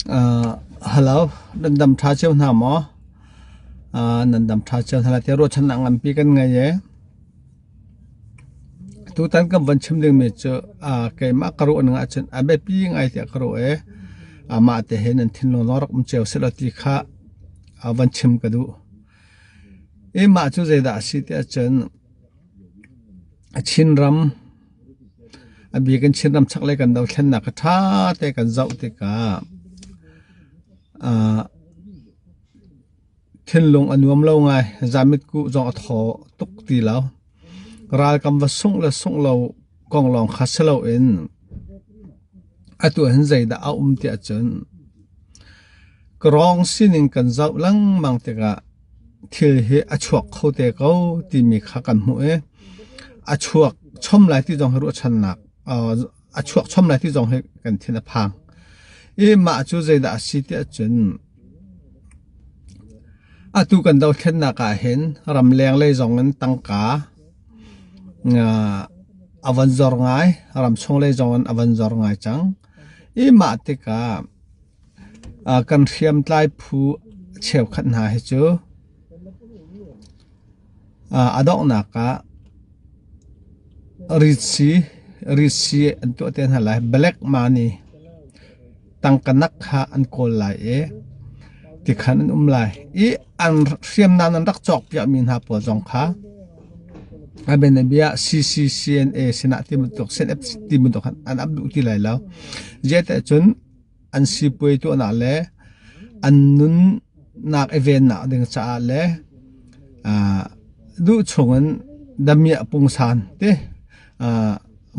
Hello, nan dam ṭha cio hna maw? Nan dam ṭha cio hna lai tiah ruahchannak nganpi kan ngei ee. Tutan kan van chim dingmi cu keimah ka ruah ning ahcun a biapi ngai tiah ka ruah ee. Mah te he nan thinlung zong rak um cio sehlaw ti kha van chim ka duh. I mah cu zeidah a si tiah cun Chinram a bik in Chinram chaklei kan dothlennak kha ṭha te kan zoh tikah thinlung a nuam lo ngai. Zamitkuh zong a thaw tuk ti lo. Ralkam va sungh le sungh lo kong lawng kha si loin atu ahhin zeidah a um tiah cun ka rawng sining kan zoh lengmang tikah thil hi a chuak kho te ko timi kha kan hmuh i a chuak chom lai ti zong hi ruahchannak a chuak chom lai ti zong hi kan thin a phang. I mah cu zeidah a si tiah cun atu kan dothlennak ah hin ramleng lei zong in tangka a van zor ngai, ramchung lei zong in a van zor ngai cang. I mah tikah kan hriamtlai phu cheukhat hna hi cu a donghnak ah ritsi an tuah te hna lai. Black money tangka nak kha an kawl lai i tikhan an um lai. I an hriamnam an rak cawkpiakmi hna pawl zong kha a bianabia ah CCCNA sinah ti bantuk CNF ti bantuk khan an ap duh ti lai lo. Zeitiah cun an sipuai tuahnak le an nunnak i vennak ding caah le duh chungin damiah pungsan te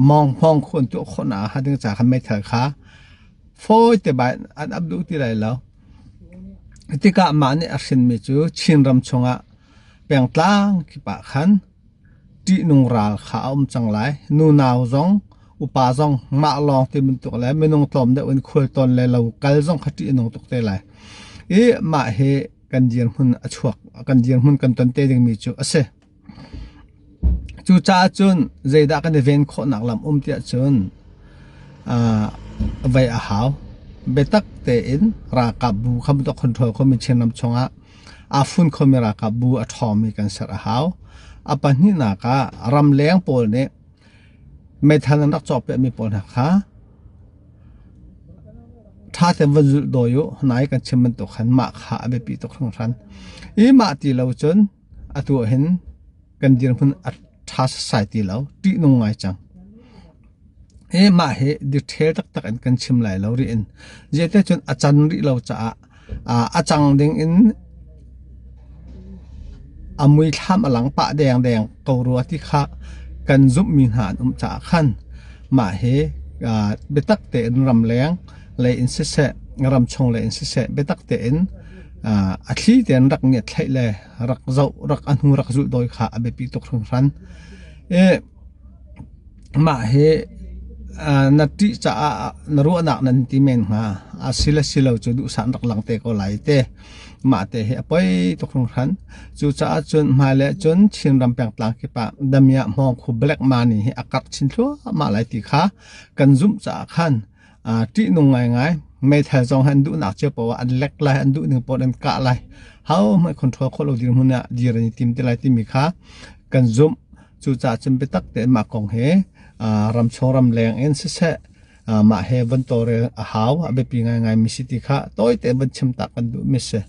mawng khu an tuah khawhnak hnga ding caah khan meithal kha fawi te bai an ap duh ti lai lo. Tikah mah nih a hrinmi cu Chinram chungah pengtlang kip ah khan ṭihnung ral kha a um cang lai. Nunau zong upa zong mah lawng ti bantuk le minung tlawm deuh in khualtawn le lo kal zong kha ṭih a nung tuk te lai. I mah hi kan dirhmun a chuak kan dirhmun kan ton te dingmi cu a si. Cucaah cun zeidah kan i ven khawhnak lam um tiah cun vei a hau. Biatak tein ralkap bu kha bantuk control khomi Chinram chungah aa fun khomi ralkap bu a ṭhawngmi kan ser a hau. A pahnihnak ah ramleng pawl nih meithal an rak cawkpiakmi pawl hna kha ṭha tein van zulh dawi u. Nai kan chim bantuk khan mah kha a biapi tuk hringhran. I mah ti lo cun atu ah hin kan dirhmun a ṭha sasai ti lo, ṭihnung ngai cang. Hi mah hi detail taktak in kan chim lai lo rih in. Zeite cun a can rih lo caah a cang ding in a muithlam a lang pah dengdeng ko rua ti kha kan zumhmi hna an um caah khan mah hi biatak tein ramleng lei in siseh ramchung lei in siseh biatak tein a thli tein rak ngiat thlaih le rak zoh rak a hnu rak zulh dawi kha a biapi tuk hringhran. I mah hi na ṭih caah na ruahnak nan ti men hnga. A si le si lo cu duhsah in rak lang te ko lai te. Mah te hi a poi tuk hringhran. Cucaah cun hmailei cun Chinram pengtlang kip ah damiah hmawngkhu black money hi a karh chin thluahmah lai ti kha kan zumh caah khan ṭihnung ngaingai. Meithal zong hi an duhnak cio paoh ah an lek lai, an duh ning paoh an kah lai. Hohmanh control khawh lo dirhmun ah dir an i tim te lai timi kha kan zumh. Cucaah cun biatak tein mah kong hi ramchung ramleng in siseh mah he van tawlrel a hau, a biapi ngaingai mi si ti kha tawi tein van chim tak kan duhmi si.